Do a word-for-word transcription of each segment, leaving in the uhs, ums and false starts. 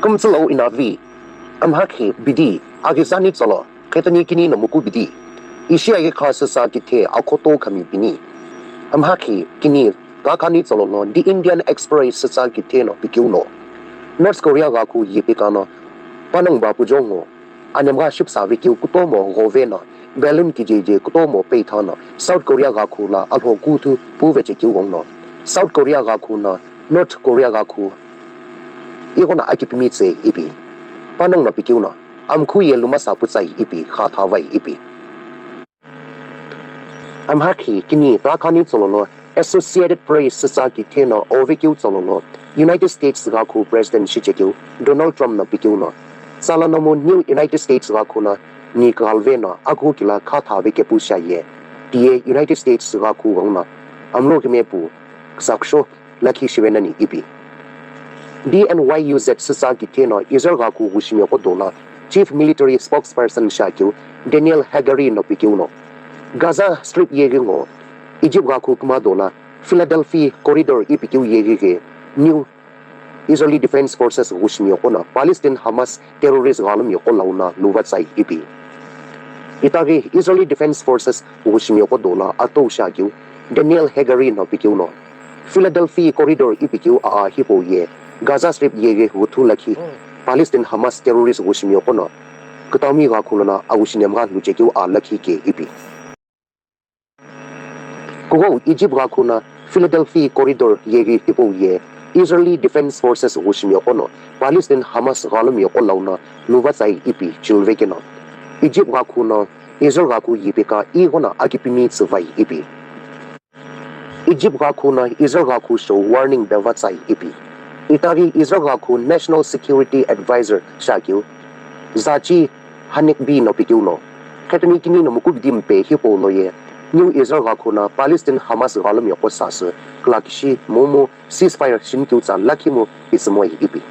Kümtsülo inavi, amhakhi bidi, aghizani tsolo, khetani kini no muku bidi. Ishi aghi kha süsa kithe akhoto khami bini. Amhakhi kini, kakhani tsolo no, The Indian Express süsa kithe no pikeu no. North Korea gha khu yipika no, panongba pujongo, anemgha shipsa vikeu kutomo ghove no, balloon kijeje kutomo peitha no, South Korea gha khu la alho kuthu puve chekeu gong no. South Korea gha khu no, North Korea gha khu, ighono akipimi tse ipi. Panong no pikeu no, amkhu ye lumasa putsai ipi, kha thavai ipi. Amhakhi kini takhani tsolo no Associated Press süsa kithe no ovekeu tsolo no United States gha khu President shichekeu Donald Trump no pikeu no. Sala no mu New United States gha khu no ni kalve no akhu kila kha thave kepu shaye. Tiye United States gha khu gong no. Amlo kime pu, ksaksho, lakhi shivenani ipi. D N Y U Z süsa kithe no Israel gha khu ghushimyo qo dola Chief Military Spokesperson shakeu Daniel Hagari no pikeu no. Gaza Strip yeghi ngo Egypt gha khu kuma dola Philadelphia Corridor ipikeu yeghi ghe New Israeli Defense Forces ghushimyo qo no Palestine Hamas terrorist ghalumyo qo launa luva tsai ipi. Itaghi Israeli Defense Forces ghushimyo qo dola atou shakeu Daniel Hagari no pikeu no. Philadelphia Corridor ipikeu aa hipau ye, Gaza Strip yeghi ghuthu lakhi, Palestine Hamas terrorist ghushimyo qo no, kutami gha khu lono aghushi nemgha luchekeu aa lakhi ke ipi. Kughou Egypt gha khu no Philadelphia Corridor yeghi hipau ye, Israeli Defense Forces ghushimyo qo no, Palestine Hamas ghalumyo qo launa luva tsai ipi chilve keno. Egypt gha khu no, Israel gha khu yipika ighono akipimi tsüvai ipi. Egypt gha khu no Israel gha khu shou warning peva tsai ipi. Itaghi Israel gha khu National Security Advisor shakeu Zachi Hanekbi no pikeu no. Khetani kini no muku bidi mpe hipau lo ye New Israel gha khu no Palestine Hamas ghalumyo qo sasü klakishi momu ceasefire shinikeu tsa lakhi mu itsümoi ipi.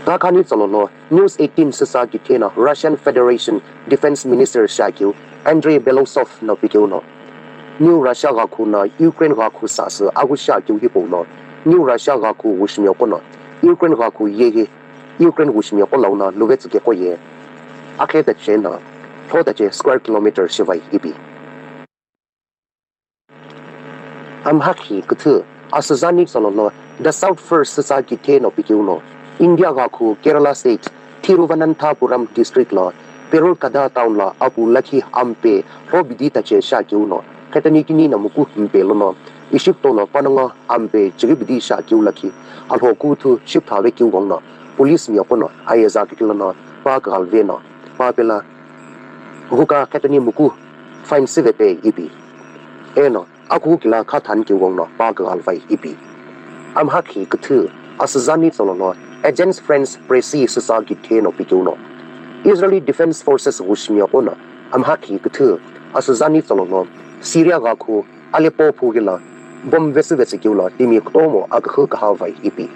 Takhani tsolo no News eighteen süsa kithe no Russian Federation Defense Minister shakeu Andrei Belousov no pikeu no. New Russia gha khu no Ukraine gha khu sasü aghu shakeu hipau no. New Russia gha khu ghushimyo qo no Ukraine gha khu yeghi Ukraine ghushimyo qo launa luve tsüke qo ye. Akhe tache no, lho tache square kilometer shivai ipi. Amhakhi küthü, asüzani tsolo no, The South First süsa kithe no pikeu no, India gha khu Kerala State, Thiruvananthapuram District lo, Perurkada Town lo, apu lakhi ampe, lho bidi tache shakeu no, khetani kini no muku mpe lono, ishi kutomo panongo ampe, chighi bidi shakeu lakhi, alho kuthu shipthave keu gong no, police miyo qo no, ayeza kikilo no, pa kaghalve no, pa pela, ghuka khetani muku, fine sivete ipi. Eno, akhu kila kha than keu gong no pa kaghalvai ipi. Amhakhi küthü, asüzani tsolo no, Agence France Presse süsa kithe no pikeu no. Israeli Defense Forces ghushimyo qo no, amhakhi küthü, asüzani tsolo no, Syria gha khu, Aleppo phu kila, bomb vesü vesü keu lo, timi kutomo akhu kahavai ipi.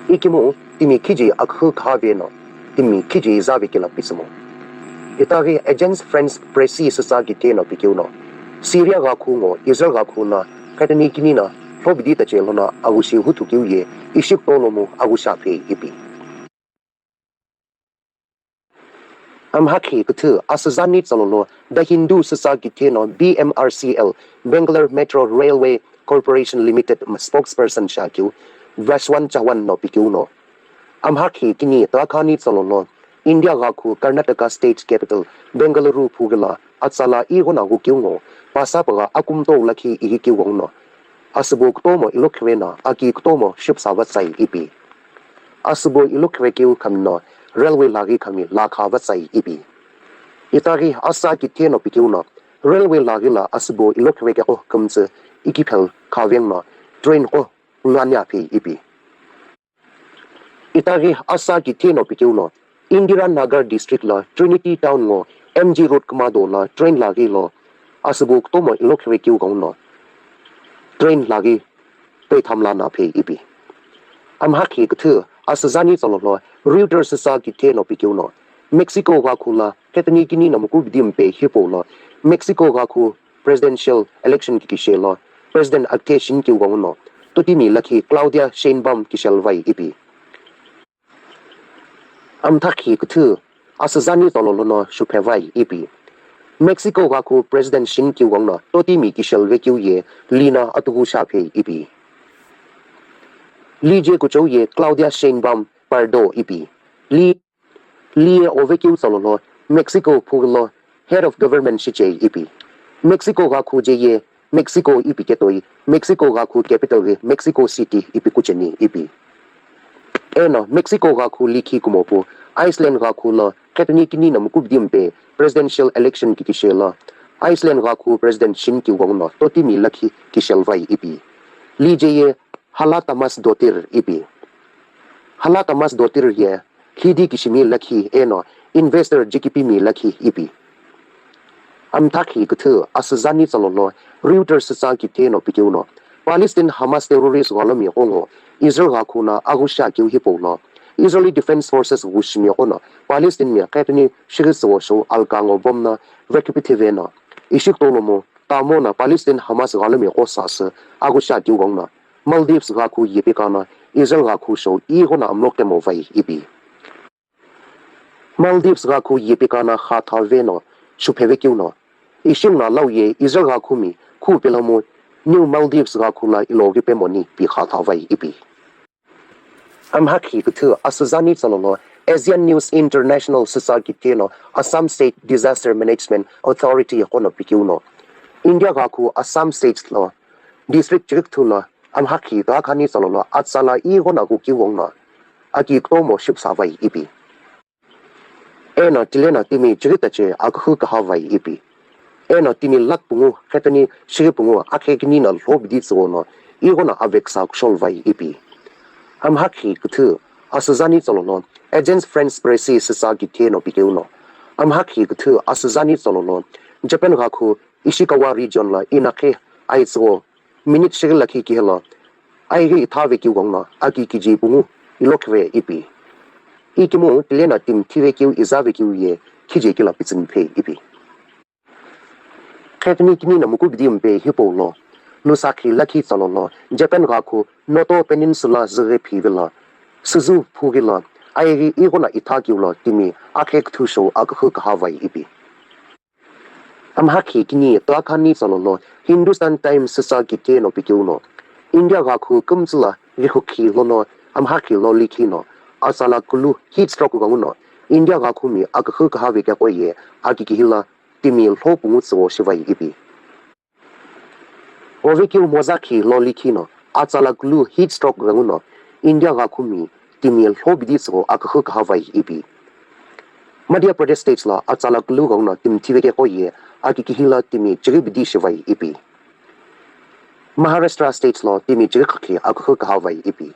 Ikimu, timi khiji akhu kahave no, timi khiji zave kila pisümo. Itaghi Agence France Presse süsa kithe no pikeu no. Syria gha khu ngo Israel gha khu no, khetani kini no, lho bidi tache lono aghushi huthu keu ye, ishi kutomo aghushi aphe ipi. Amhakhi küthü, asüzani tsolo no, The Hindu süsa kithe no, B M R C L, Bangalore Metro Railway Corporation Limited spokesperson shakeu, Vashwan Chauhan no pikeu no. Amhakhi kini takhani tsolo no, India gha khu Karnataka State Capital, Bengaluru phu kila, atsala ighono ghukeu ngo, pasa pagha akumto lakhi ighi keu gong no. Asübo kutomo ilokhire no, aki kutomo shipsa va tsai ipi. Asübo ilokhire keu khami no, railway laghi khami lakha va tsai ipi. Itaghi asa kithe no pikeu no, railway laghi la asübo ilokhire keu kümtsü ikiphel khaveng no, train qo luani aphi ipi. Itaghi asa kithe no pikeu no, Indira Nagar District la Trinity Town ngo M G Road kümado la train laghi lo, asübo kutomo ilokhire keu gong no, train laghi peithamla na phe ipi. Amhakhi küthü, asüzani tsolo no, Reuters süsa kithe no pikeu no, Mexico gha khu la, khetani kini no muku bidi mpe hipau lo, Mexico gha khu presidential election kikishe lo, President akthe shinikeu gong no, totimi lakhi Claudia Sheinbaum kishelvai ipi. Amthakhi küthü, asüzani tsololo no shuphe vai ipi. Mexico ghakhu President Shane Kewang no totimi kishelve keu ye lina atughu shaphei ipi. Li je kuchou ye Claudia Sheinbaum Pardo ipi. Li, li ye ove keu tsololo Mexico phughulo Head of Government shichei ipi. Mexico ghakhu je ye Mexico ipi ketoi, Mexico ghakhu capital ghi Mexico City ipi kucheni ipi. Eno Mexico ghakhu likhi kumopu, Iceland ghakhu lo qhepeni kini na mukubdi mpe presidential election kikishe lo, Iceland ghakhu President Shane Kewang no totimi lakhi kishelvai ipi. Li je ye Hala Thomas Dottir ipi. Hala Thomas Dottir ye Hidi kishimi lakhi eno investor jikipimi lakhi ipi. Amthakhi küthü asüzani tsololo Reuters sütsa kithe no pikeu no, Palestine Hamas terrorist gholomi ghongo Israel ghakhu no aghusha keu hipau lo, Israeli Defense Forces ghushimi ghono Palestine mi qhepeni shighi tsüwo shou alka ngo bomb no vekipithive no, ishi kutolomu tamo no Palestine Hamas gholomi gho sasü aghusha keu ghong no, Maldives ghakhu yepeka no Israel ghakhu shou ighono amlok temo vai ipi. Maldives ghakhu yepeka no kha thave no shupheve keu no, ishimna lau ye Israel ghakhu mi khu pelomu New Maldives ghakhu la iloghi pemoni pi kha thavai ipi. Amhakhi küthü asüzani tsololo Asian News International sütsa kithe no Assam State Disaster Management Authority ghono pikeu no, India ghakhu Assam State lo district chirikthula amhakhi ghakhani tsololo atsala ighono ghukeu ghongno aki kutomo shipsa vai ipi. Eno tileno timi chiritache akühü kaha vai ipi. Eno timi lakh pungu qhepeni shighi pungu akhe kini no lhobidi tsüwo no ighono aveksa kushol vai ipi. Amhakhi küthü asüzani tsololo Agence France Presse sütsa kithe no pikeu no, amhakhi küthü asüzani tsololo Japan ghakhu Ishikawa region lo inakhe aitsüwo minute shighi lakhi kihelo aighi ithave keu ghongno aki kiji pungu ilokhive ipi. Ikimu tileno timi thive keu izave keu ye khije kilo pitsüni phei ipi. Qhepeni kini no mukubidi mpe hipau lo, nusakhi lakhi tsololo Japan ghakhu Noto Peninsula züghi phive lo, süzü phughi lo aighi ighono itha keu lo timi akhe küthü shou akühü kaha vai ipi. Amhakhi kini tulakhani tsololo Hindustan Times sütsa kithe no pikeu no, India ghakhu kümtsü la rikhukhi lono amhakhi lo likhi no, atsala kulu heat stroke ghangu no India ghakhu mi akühü kaha vekekho ye aki kihi la timi lho pungu tsüwo shivai ipi. Ovekeu mozakhi lo likhi no, atsala kulu heat stroke ghangu no India ghakhu mi timi lhobidi tsüwo akühü kaha vai ipi. Madhya Pradesh State lo atsala kulu ghangu no timi thivekekho ye aki kihi lo timi chiribidi shivai ipi. Maharashtra State lo timi chirikhakhi akühü kaha vai ipi.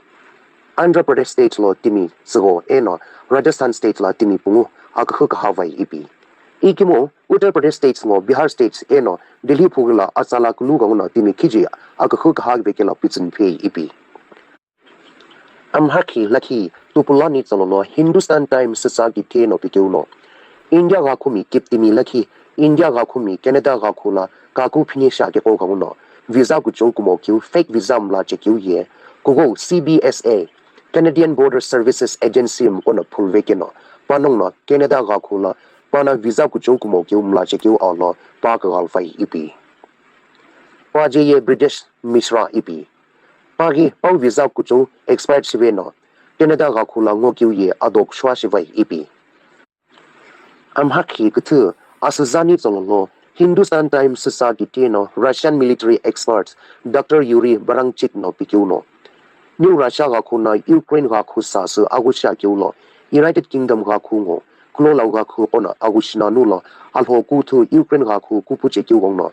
Andhra Pradesh State lo timi tsüwo eno Rajasthan State lo timi pungu akühü kaha vai ipi. Ikimu Uttar Pradesh State ngo Bihar State eno Delhi phughi lo atsala kulu ghangu no timi khiji akühü kaha vekelo pitsüni phei ipi. Amhakhi lakhi tupulani tsololo Hindustan Times sütsa kithe no pikeu no, India ghakhu mi kiptimi lakhi India ghakhu mi Canada ghakhu lo kaku phini sha kekho ghangu no visa kuchou kumo keu fake visa mla chekeu ye kughou C B S A, Canadian Border Services Agency mkono phulve keno, panongu no Canada ghakhu lo pano visa kuchou kumo keu mla chekeu aolo pa kaghalvai ipi. Pa je ye British Mishra ipi. Pa ghi pau visa kuchou expired shive no Canada ghakhu lo ngo keu ye adok shua shivai ipi. Amhakhi küthü asüzani tsololo Hindustan Times sütsa kithe no Russian military expert Doctor Yuri Baranchik no pikeu no, New Russia ghakhu no Ukraine ghakhu sasü aghusha keu lo United Kingdom ghakhu ngo kulo lau ghakhu ghono aghushinanu lo alho kuthu Ukraine ghakhu kupu chekeu ghongno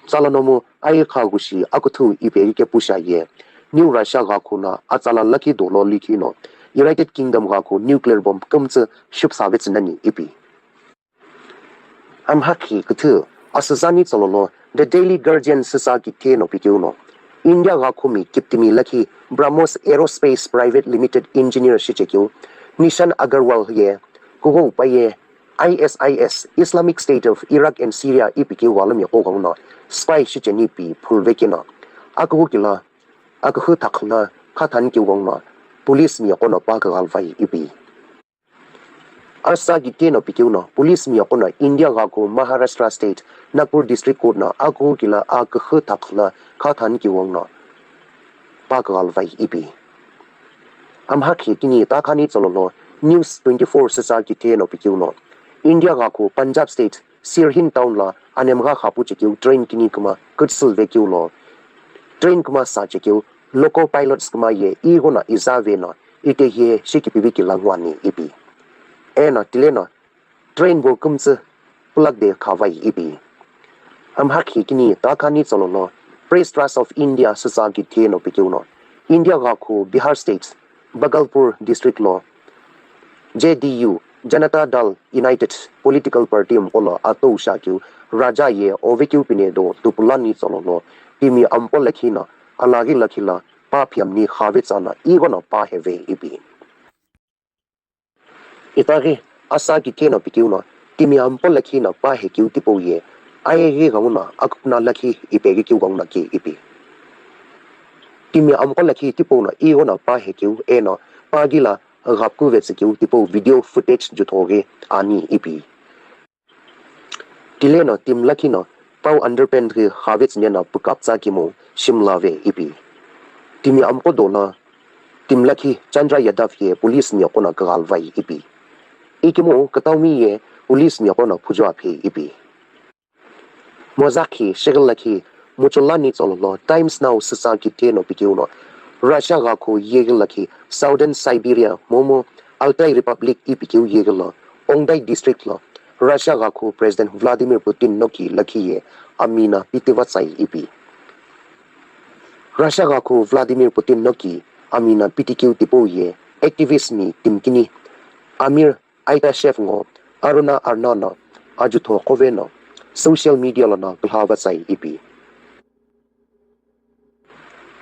tsala nomu aighi kha ghushi akuthu ipeghi kepusha ye New Russia ghakhu no atsala lakhi dolo likhi no United Kingdom ghakhu nuclear bomb kümtsü shipsa vetsü nani ipi. Amhakhi küthü asüzani tsololo The Daily Guardian sütsa kithe no pikeu no, India ghakhu mi kiptimi lakhi BrahMos Aerospace Private Limited engineer shichekeu Nishan Agarwal ye kughou pa ye I S I S, Islamic State of Iraq and Syria ipikeu gholomi gho ghangu no spy shicheni pi phulve keno, akühü kilo akühü thakhu no khathani keu ghongno police mi ghono pa kaghalvai ipi. Asa kitheno pikeu no police miyoqo no India ghakhu Maharashtra State Nagpur District Court no akughi kelo aküxü thakhu lo khathani kiwong no pa kaghalvai ipi. Amhakhi kini takhani tsololo News twenty-four süsa kitheno pikeu no India ghakhu Punjab State Sirhind town lo anemgha khapu chekeu train kini kuma kütsülve keu lo train kuma sa chekeu loco pilots kuma ye ighono iza ve no itehi ye shikipivi kila ngwani ipi. Eno tileno train vo kümtsü pulak de khavai ipi. Amhakhi kini takhani tsololo Press Trust of India süsa kitheno pikeu no India ghakhu Bihar State Bhagalpur District lo J D U, Janata Dal United Political Party mqolo atou shakeu Raja ye ovekeu pine do tupulani tsololo timi ampo lakhi no alaghi lakhi lo pa phiyamni khavetsana ighono pa heve ipi. Itaghi asa kitheno pikeu no timi ampo lakhi no pa hekeu tipau ye ayeghi ghenguno akupuna lakhi ipeghi keu ghenguno ke ipi. Timi ampo lakhi tipau no ighono pa hekeu eno pa ghi lo ghapkuvetsü keu tipau video footage juthoghi ani ipi. Tileno timi lakhi no pau underpant ghi khavetsü neno pukaptsa kimu shimlave ipi. Timi amqo dolo timi lakhi Chandra Yadav ye police miyoqo no kaghalvai ipi. Ikemu kütaumi ye police miyoqo no phuju aphi ipi. Mozakhi shighi lakhi muchulani tsololo Times Now süsa kitheno pikeu no Russia ghakhu yeghi lakhi Southern Siberia momu Altai Republic ipikeu yeghi lo Ongdai District lo Russia ghakhu President Vladimir Putin noki lakhi ye amina pitivatsai ipi. Russia ghakhu Vladimir Putin noki amina pitikeu tipau ye activist mi timi kini Amir Aitashev ngo Aruna Arna no ajutho qove no social media lono külhavatsai ipi.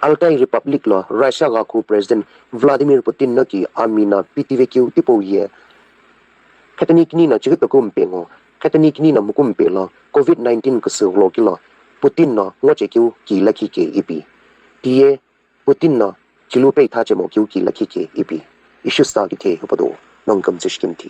Altai Republic lo Russia ghakhu President Vladimir Putin noki amina pitivekeu tipau ye khetani kini no chighi toku mpe ngo khetani kini no muku mpe lo covid nineteen küsüghülo kilo Putin no ngochekeu ki lakhi ke ipi. Tiye Putin no kilu peitha chemo keu ki lakhi ke ipi. Ishu star kithe hupado nongkam tsishkimthi.